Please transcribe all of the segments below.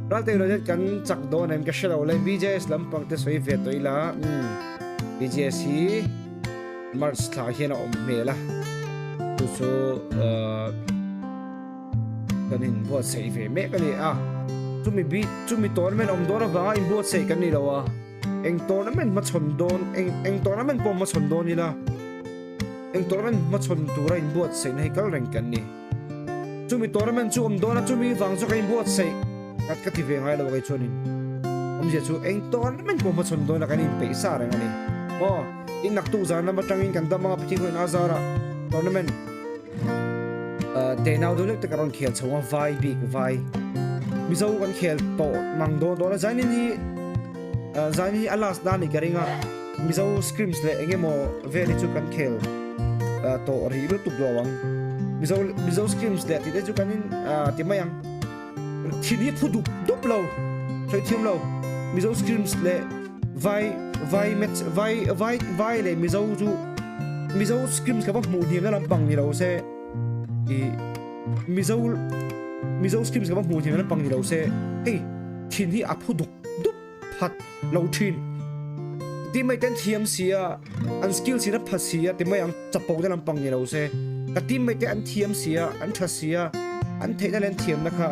Ralte United kan chak dawn em ka hre lo le BJS lampang te sawi ve tawh ila BJS hi March thla hian a awm hmel a chu chu kan in buatsaih ve mek a ni a chumi bi chumi tournament awm dawn avanga in buatsaih kan ni lo a eng tournament hmachhawn dawn eng eng tournament pawh hmachhawn dawn ila eng tournament hmachhawn tura in buatsaihna hi kal reng kan ni chumi tournament chu awm dawn a chumi vang chu ka in buatsaih kat ka ti ve ngai lo kei chuanin awmzia chu eng tournament pawh hmachhawn dawn a kan in peih sa reng a ni maw in naktuk zan lam atangin kan dam anga Pathian khawiin azara tournament Te nau deuh lek te ka rawn khel chho a vai bik vai Mizo kan khel tawh mang dawn dawn a zainin hi zainin hi a last na ni ka ring a Mizo scrims leh eng emaw vel hi chu kan khel tawh rih lutuk lo ang Mizo Mizo scrims leh tih te chu kan in ti mai ang thin hi phu dup dup lo sawi thiam lo Mizo scrims leh vai vai match vai vai vai leh Mizo chu Mizo scrims ka va hmuh hniam na lampang ni lo se i Mizo Mizo scrims ka va hmuh hniam na lampang ni lo se hei thin hi a phu dup dup phat lo thin ti mai ten thiam sia an skill si na pha sia ti mai ang chapo na lampang ni lo se ka team mai te an thiam sia an tha sia an theihna leh an thiam na kha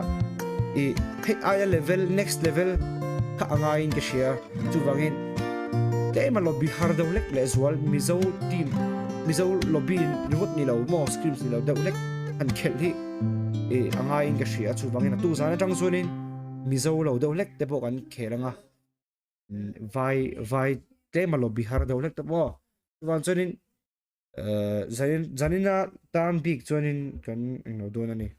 i hei aia level next level kha a ngaiin ka hria chuvangin tlem a lobby har deuh lek leh zual Mizo team Mizo lobby ringawt ni lo maw scrims ni lo deuh lek an khelh hi i a ngaiin ka hria chuvangin a tu zan atang chuanin Mizo lo deuh hlek te pawh kan khel anga vai vai tlem a lobby har deuh hlek te pawh chuvang chuanin zanin zanina tan bik chuanin kan englo dawn a ni.